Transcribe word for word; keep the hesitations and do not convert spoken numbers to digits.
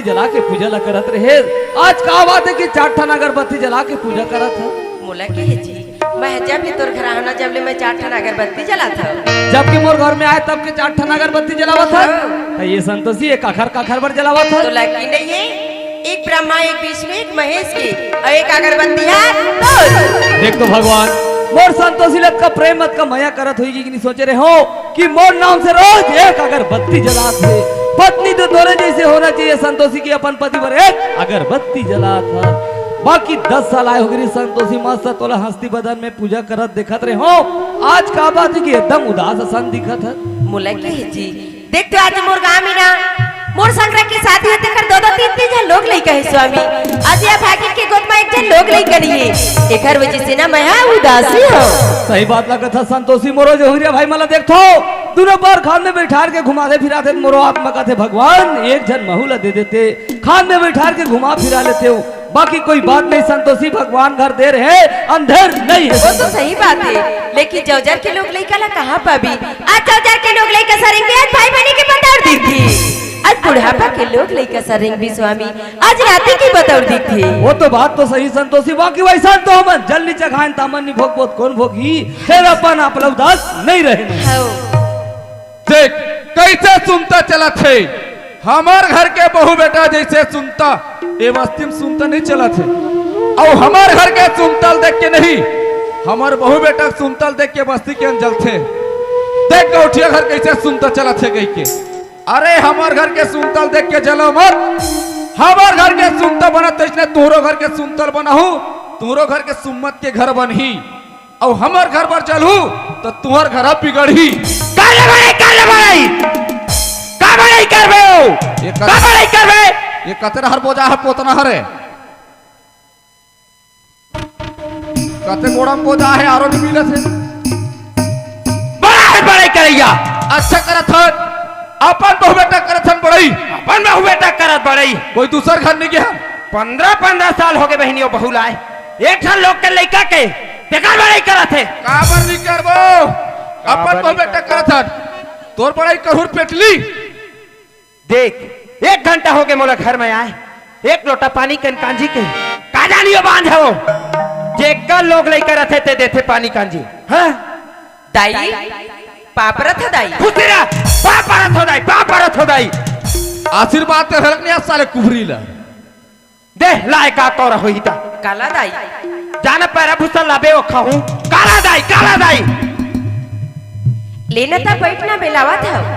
जला के पूजा ला करत रहे। आज का बात हे कि चार ठन अगरबत्ती जला के पूजा करत हे? मोला कहे जी, मैं जब ले तोर घर आहूं ना, जब ले मैं चार ठन अगरबत्ती जलात हंव। जबकि मोर घर में आए तब के चार ठन अगरबत्ती जलावत हे। हाँ। त ये संतोषी, ये काखर काखर बर जलावत हे? तोला यकीन नइ हे, एक ब्रह्मा, एक विष्णु, एक महेश के, अउ एक अगरबत्ती हे तोर। देख तो भगवान, मोर संतोषी ला अतका प्रेम, अतका मया करत होही कि नइ सोचे रहे हों कि मोर नाम से रोज एक अगरबत्ती जलात हे। पत्नी तो तोरे जइसे होना चाहिए संतोषी, कि अपन पति बर एक अगरबत्ती जलात हे। बाकी दस साल आए होगे रे संतोषी, मस्त तोला हंसती बदन में पूजा करत देखत रहे हों। आज का बात हे कि एकदम उदास असन दिखत हे? मोला कहे जी, देख तो आज मोर गांव में ना, मोर संग रख के शादी हे, तेकर दो दो तीन तीन झन लोग लइका हे स्वामी। आज ये भागिन के गोद में एक झन लोग लइका नइ हे, एकर वजह से ना मैं हा उदासी हंव। सही बात ला कथस संतोषी, मोरो जहुरिया भाई मन ला देखथंव, दूनों बर खांध में बइठार के घुमाथे फिराथे, मोरो आत्मा कथे भगवान एक झन महूं ला दे देते, खांध में बइठार के घुमा फिरा लेतेंव। बाकी कोई बात नहीं संतोषी, भगवान घर देर हे, अंधेर नइ हे। वो तो सही बात हे, लेकिन जौजर के लोग लइका ला कहां पाबी? आज जौजर के लोग लइका सरेंगे, आज भाई बहिनी के बतौर दिखथे। आज बुढ़ापा के लोग लइका सरेंगे स्वामी, आज राती के बतौर दिखथे। वो तो बात तो सही संतोषी, बाकी वइसन तो हमन जल नइ चघाएन, त हमन नइ भोगबो त कोन भोगही? फेर अपन आप ला उदास नइ रहेन। हव। देख, कइसे सुनता चलत हे। हमर घर के बहू बेटा जइसे सुनता, ए बस्ती में सुनता नइ चलत हे। अउ हमर घर के सुनता ल देख के नहीं, हमर बहू बेटा के सुनता ल देख के बस्ती के अंजलथे। देख गौठिया घर कइसे सुनता चलत हे कहिके। अरे हमर घर के सुनता ल देख के जलो मत, हमर घर के सुनता बनत तइसने तुंहरो घर के सुनता ल बनाहूं, तुंहरो घर के सुम्मत के घर बनही। अउ हमर घर बर जलहू, त तुंहर घर बिगड़ही। कर ले बड़ई, कर ले बड़ई। का बड़ई करबे ओ? ये कत- का बड़ई करबे? ये कते रहर बोजा हे, पोतना हरे। कते गोड़ा में बोजा हे, आरो नइ मिलत हे। बड़ा हे बड़ई करइया। अच्छा करत हन, अपन बहू बेटा करत हन बड़ई। अपन बहू बेटा करत बड़ई। कोई दूसर घर नइ गे हन। पंद्रह पंद्रह साल होगे बहिनी, ओ बहू लाए। एक ठन लोग के लइका के, तेकर बड़ई करत हे। काबर नइ करबो? काबर अपन बहू नइ बेटा करबो? करत हन। तोर बड़ई करहूं रे पेटली। देख, एक घंटा होगे मोला घर में आए, एक लोटा पानी कन कांजी के, का जानी ओ बांझ हे ओ। जेकर लोग लइका रथे ते देथे पानी कांजी। हां? दाई, पाँव परत हंव दाई। खुशी रह, पाँव परत हंव दाई, पाँव परत हंव दाई। आशीर्वाद दे घलक नइ हे साले कुबरी ला। दे, लाए का कौरा होही त। काला दाई। जाना पैरा भूसा लाबे ओ खाहूं। काला दाई, काला दाई। ले ना त बइठ ना बेलावत हंव।